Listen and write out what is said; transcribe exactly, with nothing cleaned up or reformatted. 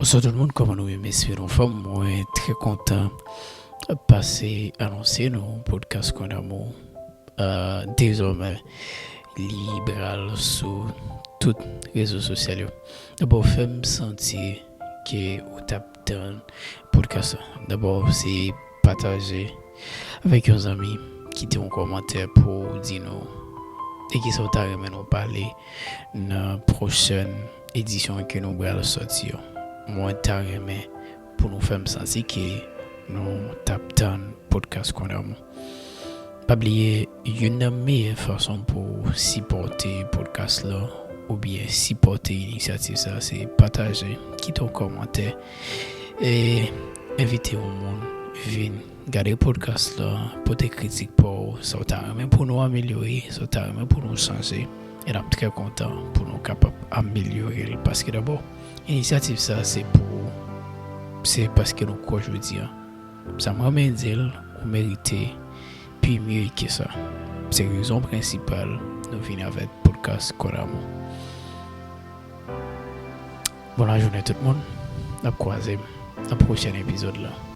Bonsoir tout moun, kòman nou ye? M espere nou anfòm. Mwen trè kontan pase anonse nou podcast Konn Amou. Euh, dezòmè, li pral sou tout rezo sosyal yo. Dabò, fè m santi ke ou t ap tann podcast la. Dabò, se pataje avèk yon zanmi, kite yon kòmantè pou w di nou de kisa w ta renmen nou pale nan pwochèn edisyon ke nou pral sòti yo. Mwen ta renmen pou nou fè m santi ke nou t ap tann podcast Konn Amou. Pa bliye, youn nan meyè fason pou w sipòte podcast la oubyen sipòte inisyativ sa, se pataje, kite yon kòmantè, e envite yon moun vin gade podcast la, pote kritik pa w, sa w ta renmen pou nou amelyore, sa w ta renmen pou nou chanje. E n ap trè kontan pou nou kapab amelyore l, paske dabò, inisyativ sa se pou, se paske nou kwè jodi a. Sa m renmen di l, ou merite pi mye ke sa. Se rezon prensipal nou vin avèk podcast Konn Amou. Bon lajounen tout moun. N ap kwaze nan pwochèn epizòd la.